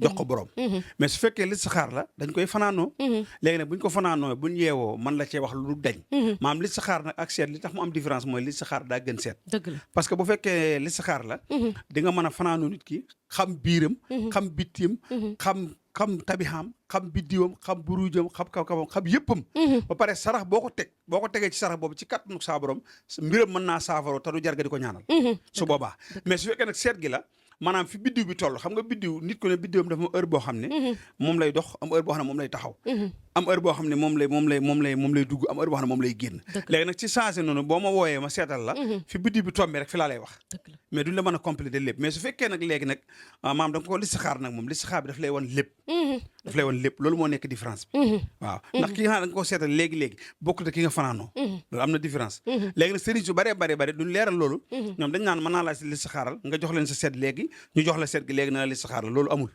jox ko borom. mais su fekkee listixaar la dañ koy fanaanoo. léegi nag bu ñu ko fanaanoo bu ñu yeewoo man la cee wax lu dañ. maam listixaar nag ak seet li tax mu am différence mooy listixaar daa gën seet. dëgg la parce que bu fekkee listixaar la. di nga mën a fanaanoo nit ki xam biiram. xam bittiyam. xam tabixaam xam biddiwam xam buruujam xam kaw-kawam xam yëppam. ba pare sarax boo ko tegee ci sarax boobu ci kattanu saa borom mbiram mën naa saafaroo te du jar nga di ko ñaanal. su boobaa mais su fekkee nag seet gi la. maanaam fi biddiw bi toll xam nga biddiw nit ku ne biddiwam dafa am heure boo xam ne moom lay dox am heure boo xam ne moom lay taxaw am heure boo xam ne moom lay dugg am heure boo xam ne moom lay génn léegi nag ci changé noonu boo ma wooyee ma seetal la fi biddiw bi tombé rek fi laa lay wax mais duñ la mën a compléter lépp mais su fekkee nag léegi nag maam da nga ko listixaar nag moom listixaar bi daf lay wan lépp loolu moo nekk différence bi waaw ndax ki nga xam ne da nga ko seetal léegi bokkut ak ki nga fanaanoo loolu am na différence léegi nag sëriñ su bare duñ leeral loolu ñoom dañ naan mën naa laa si listixaaral nga jox leen sa seet léegi ñu jox la seet gi léegi na la listixaar la loolu amul